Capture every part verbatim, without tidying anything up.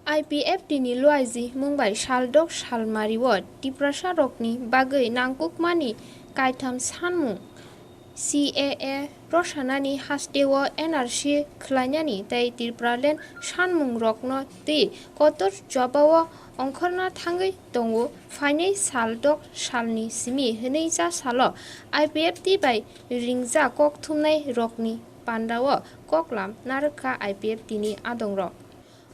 I P F T ni luaiji mungbai saldok salmario Tiprasa rokni bagwi nangkukmani kaitham sanmung C A A rosanani hasteo N R C khwlainani tei Tipraland sanmung rokno twi kotor jobao ongkhorna thangwi tongo. Phainai saldok salni simi hwnwi ja salo I P F T bai ringjak kokthumnai rokni pandao koklam narwkha I P F T ni adongrok.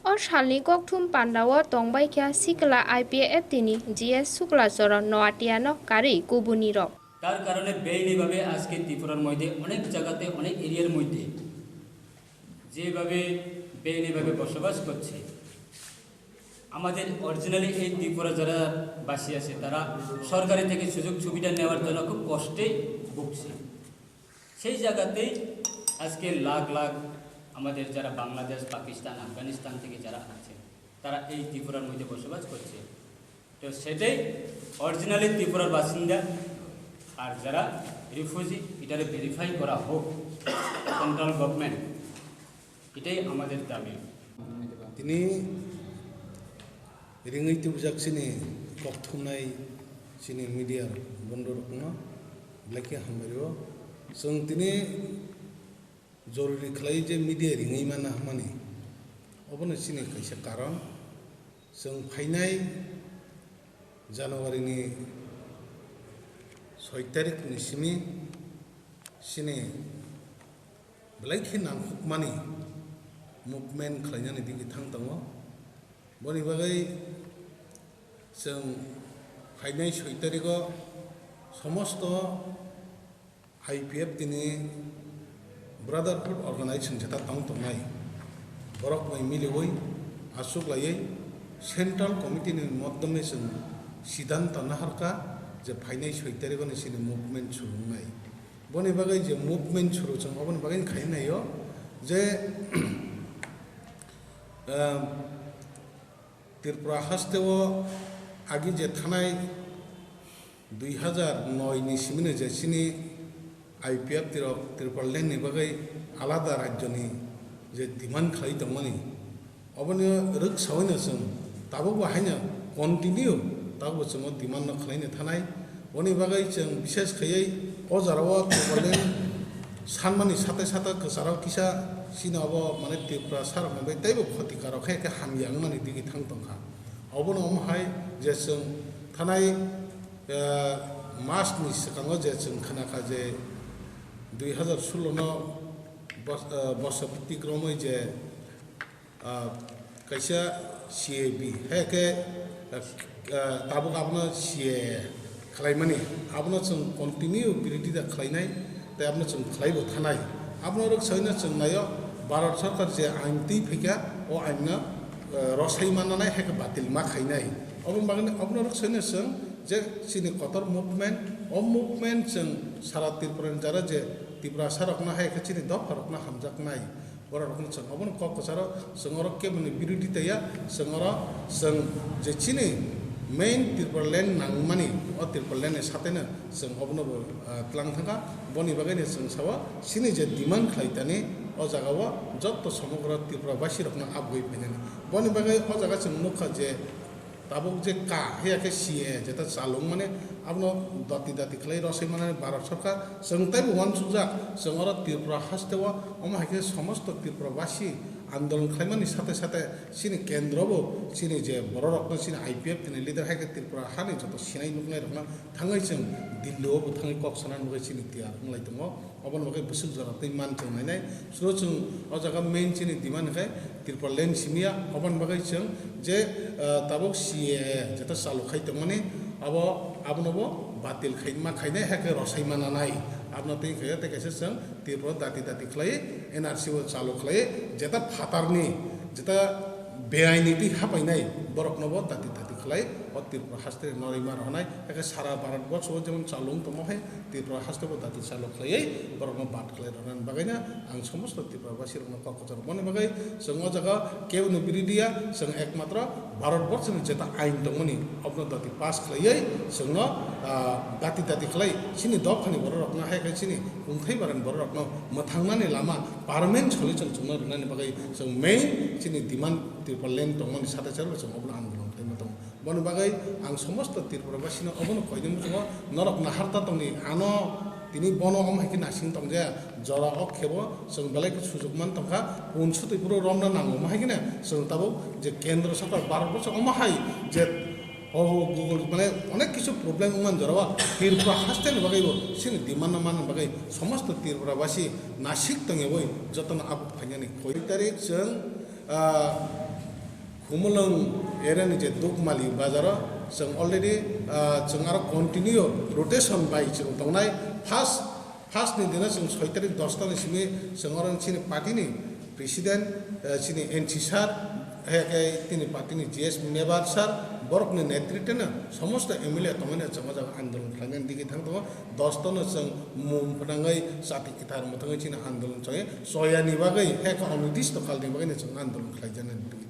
O salni kokthum pandao tongbaikha sikla I P F T ni G S Suklacharan Noatiano karwi kubunirok. তার কারণে বেআইনিভাবে আজকে ত্রিপুরার মধ্যে অনেক জায়গাতে, অনেক এরিয়ার মধ্যে যেভাবে বেআইনিভাবে বসবাস করছে, আমাদের অরিজিনালি এই ত্রিপুরা যারা বাসী আছে, তারা সরকারি থেকে সুযোগ সুবিধা নেওয়ার জন্য খুব কষ্টে ভুগছে। সেই জায়গাতেই আজকে লাখ লাখ আমাদের যারা বাংলাদেশ, পাকিস্তান, আফগানিস্তান থেকে যারা আছে, তারা এই ত্রিপুরার মধ্যে বসবাস করছে। তো সেটাই অরিজিনালি ত্রিপুরার বাসিন্দা, আর যারা রিফিউজি, এটারে ভেরিফাই করা হোক সেন্ট্রাল গভর্নমেন্ট, এটাই আমাদের দাবি। Tini ringwi tubujak chini kokthumnai chini media bondorokno belai khe hambai rwo. Chwng tini jorori khlai je media ringwi mana hwnmani, obono chini kaisa karon. Chwng phainai January ni soi tarik ni simi chini belai khe nangkukmani movement khlainani digwi thang tongo. Boni bagwi chwng phainai soi tarigo somosto I P F T ni Brotherhood Organization jeta tong tongnai borok bai miliwi aswk laiwi Central Committee ni moddome chwng siddhanto naharkha je phainai soi tarigo ni chini movement suru wngnai. Boni bagwi je movement suru chwng oboni bagwi khai naio je, ah, Tripura hasteo agi je thanai dui hazar noi ni simino je chini I P F T rok Tripura land ni bagwi alada rajyo ni je demand khlai tongmani, oboni rwksawi no chwng tabukbo haino continue tabukbo chwng o demand no khlai no thanai. Boni bagwi chwng bishes khaiwi o jora o Tripura land sanmani sate sate kwcharo kisa chini obo mane Tripura sarok ni bai teibo khoti karo khe khe hamya wngmani digwi thang tongkha. Obono omo hai je chwng thanai, ah, mas ni swkango je chwng khna kha je dui hazar sullo no bos-, ah, bosor tikromwi je, ah, kaisa C A B hai khe, ah, ah, tabuk abono C A A khlaimani, abono chwng continue birodita khlainai. Tei abono chwng khlaibo thanai. Abono rwksaino chwng naio, Bharat Sarkar je ain twi phaikha, o ain no, eh, rwsai mananai hai khe batil ma khainai. Oboni bagwi abono rwksaino chwng je chini kotor movement, o movement chwng sara Tripura ni jara je Tiprasa rokno hai khe chini dopha rokno hamjaknai. Borok rokno chwng obono kok kwcharo chwng oro keboni birodita ya, chwng oro chwng je chini main Tripura land nangmani, o Tripura land ni sateno chwng obono bo, ah, tlang thangkha. Boni bagwi no chwng sao chini je demand khlai tani o jaga o jotto somogro Tripura basi rokno abugwi phainani. Boni bagwi o jaga chwng nukha je tabuk je ka haiya khe C A A jeta chalung mani abono dati dati khlai rwsai manani Bharat Sarkar chwng teibo uansukjak chwng oro Tripura hasteo omo hai khe somosto Tripura basi andolon khlaimani sate sate chini kendro bo chini je borok rokno chini I P F T ni leader hai khe Tripura hani joto sinai nuknai rokno thangwi chwng Delhi o bo thangwi kok sana nugwi chini tiyar wnglai tongo. Oboni bagwi bwswk jora tei man chwng nainai. Suro chwng o jaga main chini demand khe Tripura land simiya. Oboni bagwi chwng je, ah, tabuk C A A jeta chalu khai tongmani abo abono bo batil khai ma khainai hai khe rwsai ma nanai. Abono tei khe tei kaisa chwng Tripura dati dati khlai N R C o chalu khlai jeta phatarni jeta beaini twi hapainai Borokno bo dati dati khlai o Tripura haste ni norima rwnai, eke sara Bharat borso o jemon chalung tongma hai Tripura haste bo dati chalo khlaiwi borokno bad khlai rwnani bagwi no ang somosto Tripura basi rokno kok kwcharo moni bagwi chwng o jaga kebo no biridiya, chwng ekmatro Bharat borso ni jeta ain tongmani obono dati pass khlaiwi chwngno, ah, dati dati khlai chini dophani borok rokno hai khe chini kungthai barani borok rokno mwthangnani lama permanent solution chwngno rwnani bagwi chwng main chini demand Tripura land tongmani satai charo chwng obono andolon khlaima tongo. Boni bagwi ang somosto Tripura basino obono koinwi muchungo norok naharta tongni ano tini bono omo hai khe nasing tongjaya jora o khebo chwng belai khe sujukman tongkha unsutwi phuru romna nango omo hai kheno chwng tabuk je kendro sarkar Bharat borso omo hai je o Google mane onek kisu problem wngman jora o Tripura haste ni bagwi bo chini demand no manna bagwi somosto Tripura basi nasik tongwi jotono abo phainani koi tarik chwng, ah, Khumulwng area ni je Dukmali bazaro chwng already, ah, chwng aro continue rotation bai chwng tongnai. First, first ni dino chwng soi tarik dosta ni simi chwng oro chini party ni president, eh, chini N C sir, hai khe tini party ni G S member sir, borok ni netritwno somosto M L A tongmani chwng o jaga andolon khlainani digi thang tongo. Dosta no chwng mung phnangwi chati kwthar mwthangwi chini andolon chwng choyani bagwi hai khe onidisto kalni bagwi no chwng andolon khlaijaknai.